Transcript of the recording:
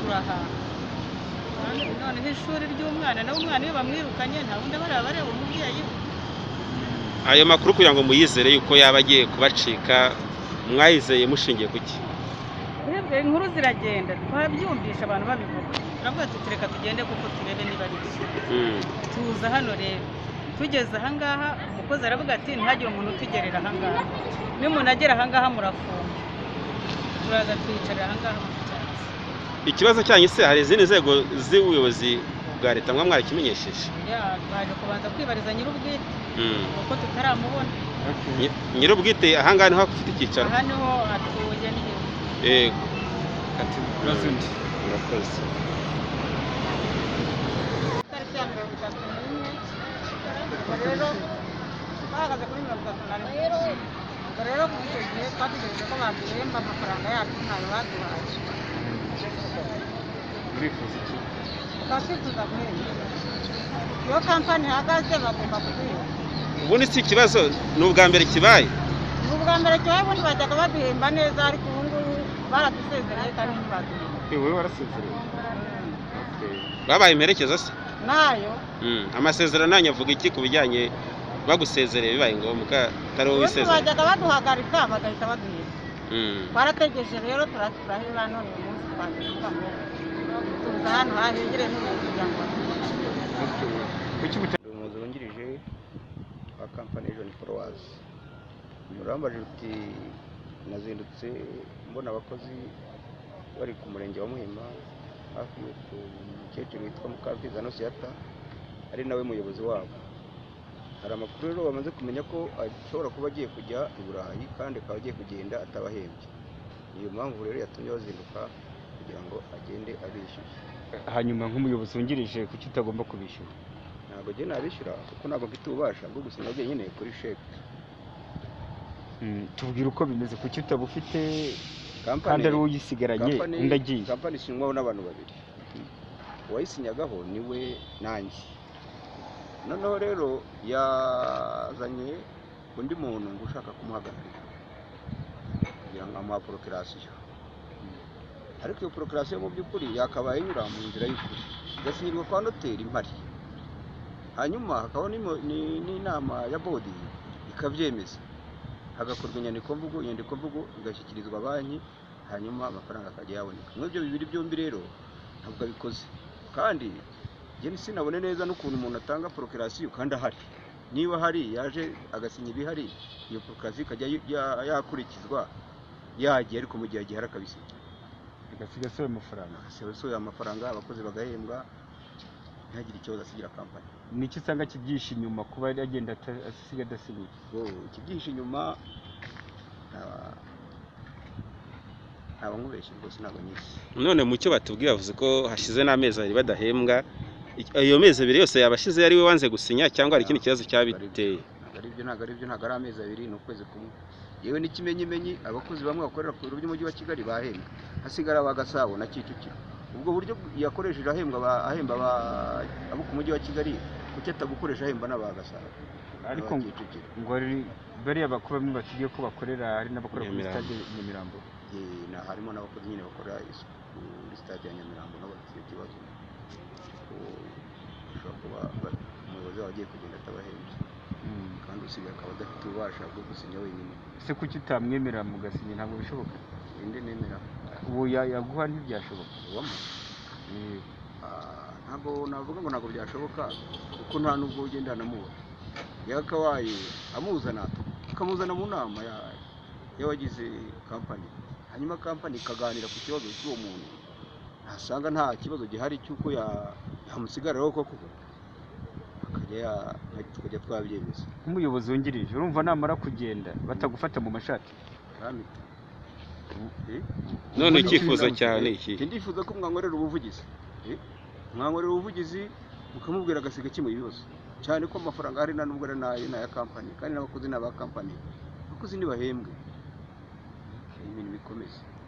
Turahaha. Noneho ishuri ry'umwana nawe, umwana iyo bamwirukanye nta wundi baraba bareba umubyeyi we. Ayo makuru kugira ngo muyizere yuko yaba agiye kubacika, mwayizeye mushingiye ku ki? Twebwe inkuru ziragenda, twabyumvisha abantu babivuga, turavuga tuti reka tugende kuko turebe niba ari byo. Tuza hano rero, tugeze ahangaha umukozi aravuga ati ntihagire umuntu utugerera ahangaha, nimunagera ahangaha murafunga. Turaza twiyicarira ahangaha mu cyatsi. Ikibazo cyanyu se hari izindi nzego z'ubuyobozi bwa leta mwa mwarakimenyesheje? Ya, twaje kubanza kwibariza nyir'ubwite kuko tutaramubona. Nyir'ubwite ahangaha niho afite icyicaro? Aha niho atuye, ni he. Yego. Ati urazi undi. Murakoze. Itariki ya 31, ubwo rero bahagaze kuri 31. Ubwo rero muri icyo gihe twategereje ko baduhemba amafaranga yacu, ntayo baduhaye. Murifuza iki? Tukaba twifuza guhemba. Iyo kampani ihagaze bagomba kuduhemba. Ubundi si ikibazo, ni ubwa mbere kibaye? Ni ubwa mbere kibaye. Ubundi bajyaga baduhemba neza, ariko ubu ngubu baradusezereye kandi ntibaduhemba. Wowe warasezerewe? Okay. Babaye imperekeza se? Nayo. Amasezerano yanyu avuga iki ku bijyanye bagusezereye bibaye ngombwa atari wowe Ubundi wisezereye? bajyaga baduhagarika bagahita baduhemba. Twarategereje rero turaheba, none uyu munsi twaje kuvuga ngo tuza hano hahegereye n'ubuyobozi kugira ngo batubone. Okay. Kuki Ndi umuyobozi wungirije wa kampani Vision Followers. Urambaje uti nazindutse mbona abakozi bari ku murenge wa Muhima hafi ku mukecuru witwa Mukamfizi Annonciata, ari nawe muyobozi wabo. Hari amakuru rero bamaze kumenya ko ashobora kuba agiye kujya i Burayi kandi akaba agiye kugenda atabahembye. Niyo mpamvu rero yatumye bazinduka kugira ngo agende abishyuye. Hanyuma nk'umuyobozi wungirije kuki utagomba kubishyura? Ntabwo njye nabishyura kuko ntabwo mfite ububasha bwo gusinya jyenyine kuri sheke. Tubwire uko bimeze, kuki utabufite Kampani kandi ari wowe uyisigaranye undi agiye? Kampani isinywaho n'abantu babiri, uwayisinyagaho ni we nanjye. Noneho rero yazanye undi muntu ngo ushaka kumuhagararira kugira ngo amuha procuración, ariko iyo procuración mu by'ukuri yakabaye inyura mu nzira y'ukuri, igasinyirwa kwa noteri mpari, hanyuma hakabaho n'inama ya board ikabyemeza, hagakorwa inyandikomvugo, inyandikomvugo igashyikirizwa banki, hanyuma amafaranga akajya yaboneka. Muri ibyo bibiri byombi rero ntabwo abikoze, kandi njye sinabone neza n'ukuntu umuntu atanga procuración kandi ahari. Niba ahari yaje agasinya ibihari, iyo procuración ikajya yakurikizwa yagiye, ariko mu gihe agihari akabisinya. Agasiga asohoye amafaranga. Agasohoye amafaranga, abakozi bagahembwa, ntihagire ikibazo asigira kampani. Niki usanga kibyihishe inyuma kuba agenda asiga adasinyiye? Ikibyihishe inyuma ntaba nkubeshye rwose, ntabwo nyizi. None mu cyo batubwiye bavuze ko hashize n'amezi 2 badahembwa. Ayo mezi 2 yose yaba ashize ari we wanze gusinya cyangwa hari ikindi kibazo cyabiteye? Ntabwo ari byo, ntabwo ari byo, ntabwo ari amezi 2, ni ukwezi kumwe. Yewe n'ikimenyimenyi, abakozi bamwe bakorera ku biro by'umujyi wa Kigali bahembwa, hasigara aba Gasabo na Kicukiro. Ubwo buryo yakoresheje ahembwa ahemba abo ku mujyi wa Kigali, kuki atabukoresha ahemba n'aba Gasabo Ariko n'aba Kicukiro? ngo bariya bakuru bamwe batubwiye ko bakorera, hari n'abakora kuri Nyamirambo. stade Nyamirambo. Harimo n'abakozi nyine bakora isuku kuri stade ya Nyamirambo, nabo bafite icyo kibazo cy'uko bashobora kuba umuyobozi wabo agiye kugenda atabahembye, kandi usigaye akaba adafite ububasha bwo gusinya wenyine. Ese kuki utamwemerera mugasinya? Ntabwo bishoboka? Inde nemera? Uwo yaguha ntibyashoboka? Ubamo? Ntabwo navuga ngo ntabwo byashoboka, kuko nta nubwo ugenda anamubona. Yakabaye amuzana, akamuzana mu nama y'abagize kampani, hanyuma kampani ikaganira ku kibazo cy'uwo muntu, ntasanga nta kibazo gihari cy'uko yamusigariraho koko, akajya tukajya twabyemeza. Nk'umuyobozi wungirije urumva namara kugenda batagufata mu mashati? Karamita. None icyifuzo cyawe ni iki? Njye ndifuza ko mwankorera ubuvugizi. Mwankorera ubuvugizi mukamubwira agasiga kemuye ibibazo, cyane ko amafaranga ahari nta nubwo ari n'ayo, ni aya kampani, kandi n'abakozi ni aba kampani, abakozi ntibahembwe, ibintu bikomeze.